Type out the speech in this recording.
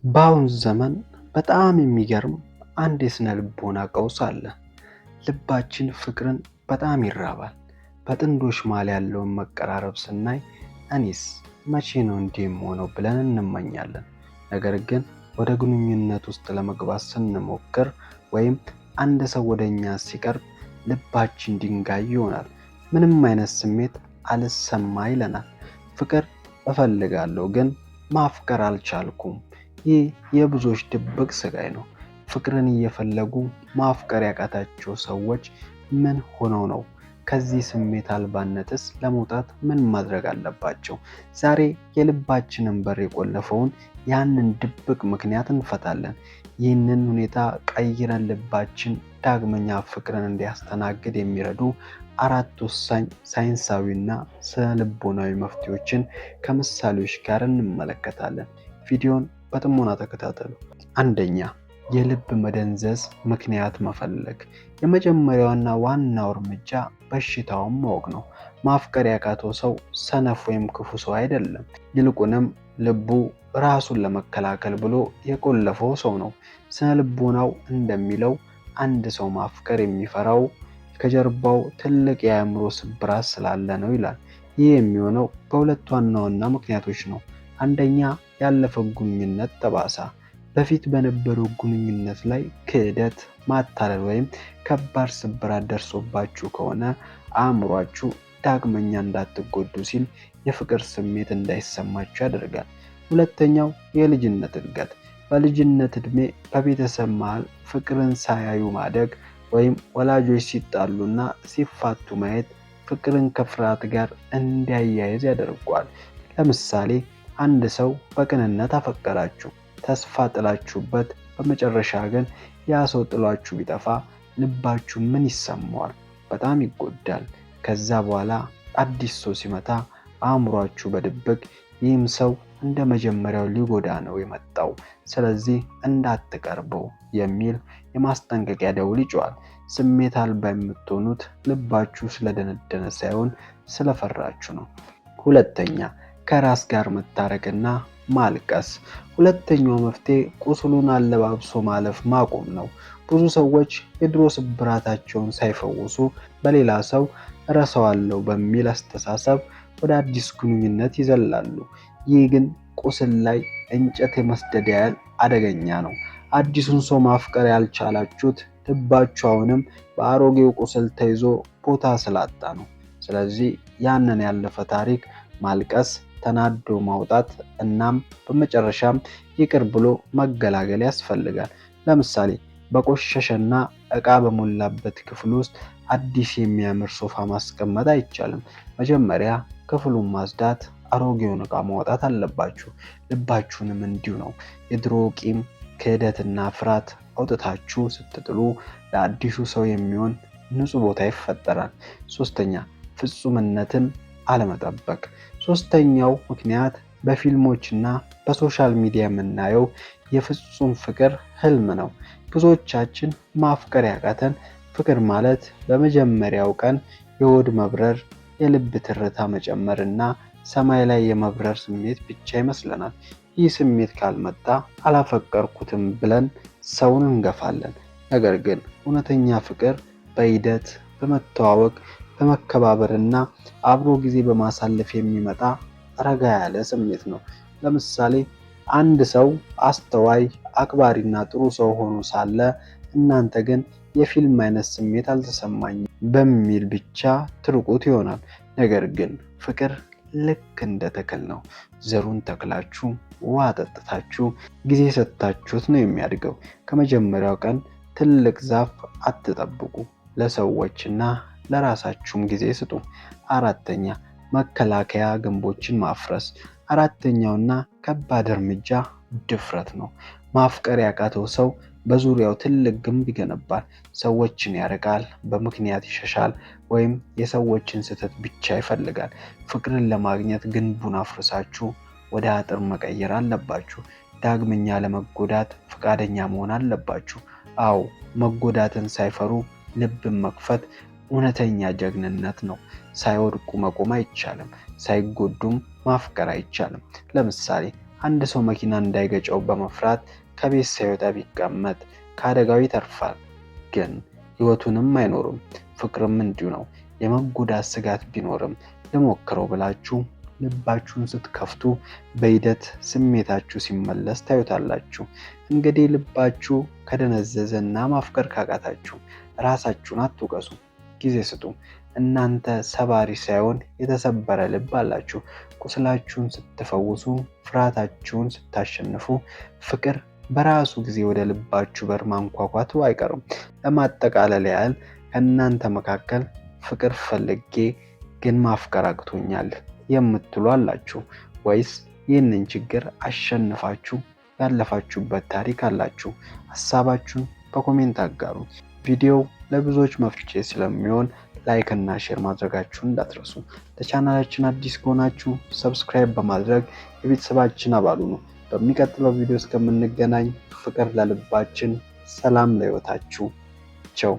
በአሁን ዘመን በጣም የሚገርም አንድ የስነ ልቦና ቀውስ አለ። ልባችን ፍቅርን በጣም ይራባል። በጥንዶች መሃል ያለውን መቀራረብ ስናይ እኔስ መቼ ነው እንዲህ የምሆነው ብለን እንመኛለን። ነገር ግን ወደ ግንኙነት ውስጥ ለመግባት ስንሞክር ወይም አንድ ሰው ወደ እኛ ሲቀርብ ልባችን ድንጋይ ይሆናል። ምንም አይነት ስሜት አልሰማ ይለናል። ፍቅር እፈልጋለሁ ግን ማፍቀር አልቻልኩም። ይህ የብዙዎች ድብቅ ስቃይ ነው። ፍቅርን እየፈለጉ ማፍቀር ያቃታቸው ሰዎች ምን ሆነው ነው? ከዚህ ስሜት አልባነትስ ለመውጣት ምን ማድረግ አለባቸው? ዛሬ የልባችንን በር የቆለፈውን ያንን ድብቅ ምክንያት እንፈታለን። ይህንን ሁኔታ ቀይረን ልባችን ዳግመኛ ፍቅርን እንዲያስተናግድ የሚረዱ አራት ወሳኝ ሳይንሳዊና ስነ ልቦናዊ መፍትሄዎችን ከምሳሌዎች ጋር እንመለከታለን። ቪዲዮን በጥሞና ተከታተሉ። አንደኛ፣ የልብ መደንዘዝ ምክንያት መፈለግ። የመጀመሪያውና ዋናው እርምጃ በሽታውን ማወቅ ነው። ማፍቀር ያቃተው ሰው ሰነፍ ወይም ክፉ ሰው አይደለም። ይልቁንም ልቡ ራሱን ለመከላከል ብሎ የቆለፈው ሰው ነው። ስነ ልቦናው እንደሚለው አንድ ሰው ማፍቀር የሚፈራው ከጀርባው ትልቅ የአእምሮ ስብራት ስላለ ነው ይላል። ይህ የሚሆነው በሁለት ዋና ዋና ምክንያቶች ነው። አንደኛ፣ ያለፈ ግንኙነት ጠባሳ። በፊት በነበረው ግንኙነት ላይ ክህደት፣ ማታለል ወይም ከባድ ስብራት ደርሶባችሁ ከሆነ አእምሯችሁ ዳግመኛ እንዳትጎዱ ሲል የፍቅር ስሜት እንዳይሰማችሁ ያደርጋል። ሁለተኛው፣ የልጅነት እድገት። በልጅነት ዕድሜ በቤተሰብ መሃል ፍቅርን ሳያዩ ማደግ ወይም ወላጆች ሲጣሉና ሲፋቱ ማየት ፍቅርን ከፍርሃት ጋር እንዲያያይዝ ያደርገዋል። ለምሳሌ አንድ ሰው በቅንነት አፈቀራችሁ፣ ተስፋ ጥላችሁበት፣ በመጨረሻ ግን ያ ሰው ጥሏችሁ ቢጠፋ ልባችሁ ምን ይሰማዋል? በጣም ይጎዳል። ከዛ በኋላ አዲስ ሰው ሲመታ አእምሯችሁ በድብቅ ይህም ሰው እንደ መጀመሪያው ሊጎዳ ነው የመጣው፣ ስለዚህ እንዳትቀርበው የሚል የማስጠንቀቂያ ደውል ይጮሃል። ስሜት አልባ የምትሆኑት ልባችሁ ስለደነደነ ሳይሆን ስለፈራችሁ ነው። ሁለተኛ፣ ከራስ ጋር መታረቅና ማልቀስ። ሁለተኛው መፍትሄ ቁስሉን አለባብሶ ማለፍ ማቆም ነው። ብዙ ሰዎች የድሮ ስብራታቸውን ሳይፈውሱ በሌላ ሰው እረሳዋለሁ በሚል አስተሳሰብ ወደ አዲስ ግንኙነት ይዘላሉ። ይህ ግን ቁስል ላይ እንጨት የመስደድ ያህል አደገኛ ነው። አዲሱን ሰው ማፍቀር ያልቻላችሁት ልባችሁ አሁንም በአሮጌው ቁስል ተይዞ ቦታ ስላጣ ነው። ስለዚህ ያንን ያለፈ ታሪክ ማልቀስ፣ ተናዶ ማውጣት እናም በመጨረሻም ይቅር ብሎ መገላገል ያስፈልጋል። ለምሳሌ በቆሸሸና ዕቃ በሞላበት ክፍል ውስጥ አዲስ የሚያምር ሶፋ ማስቀመጥ አይቻልም። መጀመሪያ ክፍሉን ማጽዳት፣ አሮጌውን ዕቃ ማውጣት አለባችሁ። ልባችሁንም እንዲሁ ነው። የድሮ ቂም፣ ክህደትና ፍርሃት አውጥታችሁ ስትጥሉ ለአዲሱ ሰው የሚሆን ንጹህ ቦታ ይፈጠራል። ሶስተኛ፣ ፍጹምነትን አለመጠበቅ። ሶስተኛው ምክንያት በፊልሞችና በ social media የምናየው የፍጹም ፍቅር ህልም ነው። ብዙዎቻችን ማፍቀር ያቃተን ፍቅር ማለት በመጀመሪያው ቀን የሆድ መብረር፣ የልብ ትርታ መጨመር እና ሰማይ ላይ የመብረር ስሜት ብቻ ይመስለናል። ይህ ስሜት ካልመጣ አላፈቀርኩትም ብለን ሰውን እንገፋለን። ነገር ግን እውነተኛ ፍቅር በሂደት፣ በመተዋወቅ፣ በመከባበር እና አብሮ ጊዜ በማሳለፍ የሚመጣ ረጋ ያለ ስሜት ነው። ለምሳሌ አንድ ሰው አስተዋይ፣ አክባሪና ጥሩ ሰው ሆኖ ሳለ እናንተ ግን የፊልም አይነት ስሜት አልተሰማኝም በሚል ብቻ ትርቁት ይሆናል። ነገር ግን ፍቅር ልክ እንደ ተክል ነው። ዘሩን ተክላችሁ ውሃ ጠጥታችሁ ጊዜ ሰጥታችሁት ነው የሚያድገው። ከመጀመሪያው ቀን ትልቅ ዛፍ አትጠብቁ። ለሰዎችና ለራሳችሁም ጊዜ ስጡ። አራተኛ፣ መከላከያ ግንቦችን ማፍረስ። አራተኛውና ከባድ እርምጃ ድፍረት ነው። ማፍቀር ያቃተው ሰው በዙሪያው ትልቅ ግንብ ይገነባል። ሰዎችን ያርቃል፣ በምክንያት ይሸሻል፣ ወይም የሰዎችን ስህተት ብቻ ይፈልጋል። ፍቅርን ለማግኘት ግንቡን አፍርሳችሁ ወደ አጥር መቀየር አለባችሁ። ዳግመኛ ለመጎዳት ፈቃደኛ መሆን አለባችሁ። አዎ፣ መጎዳትን ሳይፈሩ ልብን መክፈት እውነተኛ ጀግንነት ነው። ሳይወድቁ መቆም አይቻልም፣ ሳይጎዱም ማፍቀር አይቻልም። ለምሳሌ አንድ ሰው መኪና እንዳይገጨው በመፍራት ከቤት ሳይወጣ ቢቀመጥ ከአደጋው ይተርፋል፣ ግን ሕይወቱንም አይኖርም። ፍቅርም እንዲሁ ነው። የመጎዳት ስጋት ቢኖርም ልሞክረው ብላችሁ ልባችሁን ስትከፍቱ በሂደት ስሜታችሁ ሲመለስ ታዩታላችሁ። እንግዲህ ልባችሁ ከደነዘዘ እና ማፍቀር ካቃታችሁ ራሳችሁን አትውቀሱ፣ ጊዜ ስጡ። እናንተ ሰባሪ ሳይሆን የተሰበረ ልብ አላችሁ። ቁስላችሁን ስትፈውሱ፣ ፍርሃታችሁን ስታሸንፉ ፍቅር በራሱ ጊዜ ወደ ልባችሁ በር ማንኳኳቱ አይቀርም። ለማጠቃለል ያህል ከእናንተ መካከል ፍቅር ፈልጌ ግን ማፍቀር አቅቶኛል የምትሉ አላችሁ ወይስ ይህንን ችግር አሸንፋችሁ ያለፋችሁበት ታሪክ አላችሁ? ሀሳባችሁን በ comment አጋሩ። ቪዲዮው ለብዙዎች መፍትሄ ስለሚሆን like እና share ማድረጋችሁን እንዳትረሱ። ለቻናላችን አዲስ ከሆናችሁ subscribe በማድረግ የቤተሰባችን አባል ሁኑ። በሚቀጥለው ቪዲዮ እስከምንገናኝ ፍቅር ለልባችን፣ ሰላም ለሕይወታችሁ። ቸው።